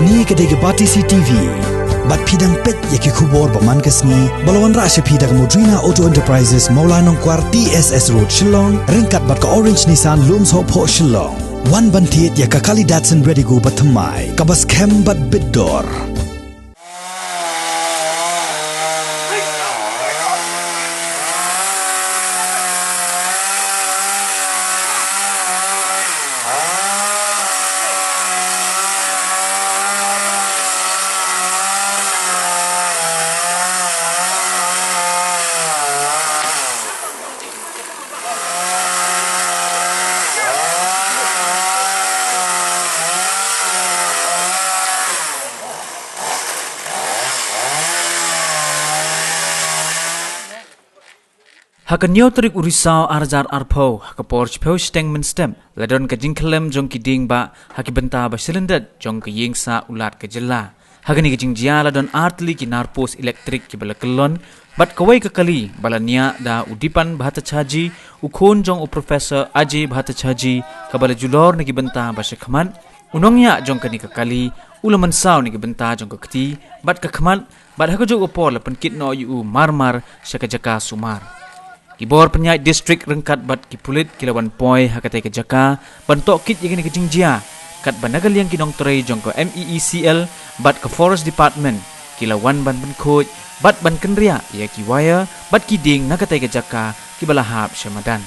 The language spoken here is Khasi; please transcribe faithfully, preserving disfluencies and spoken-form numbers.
Kane ka dei ka Batesi T V. Bad phi dang peit ïa ki khubor ba man ka sngi ba la wanrah sha phi da ka Modrina Auto Enterprises, Mawlai Nongkwar, T S S Road, Shillong, ryngkat bad ka Orange Nissan, Lumsophoh, Shillong. Wan ban thied ïa ka kali Datsun Redigo ba thymmai, kaba skhem bad bit dor. Ha ka hynñiew tarik u Risaw ar hajar arphew, ha ka por shiphew shiteng mynstep, la don ka jingkhyllem jong ki dieng bah ha ki bynta ba shlyndet jong ka ïing sah u Lat ka jylla. Ha kane ka jingjia la don ar tylli ki nar post elektrik kiba la kyllon, bad kawei ka kali ba la niah da u Dipan Bhattacharjee, u khun jong u Professor Ajay Bhattacharjee, kaba la julor na ki bynta ba shakhmat. U nongñiah jong kane ka kali u la mynsaw na ki bynta jong ka kti bad ka khmat, bad ha kajuh ka por la pynkit noh ïa u marmar sha ka jaka sumar. Ki bor pynïaid district ryngkat bad ki pulit ki la wan poi ha katei ka jaka ban tohkit ïa kane ka jingjia, katba na ka liang ki nongtrei jong ka M E E C L bad ka Forest Department ki la wan ban pynkhuid bad ban kynriah ïa ki wire bad ki dieng na katei ka jaka kiba la hap sha madan.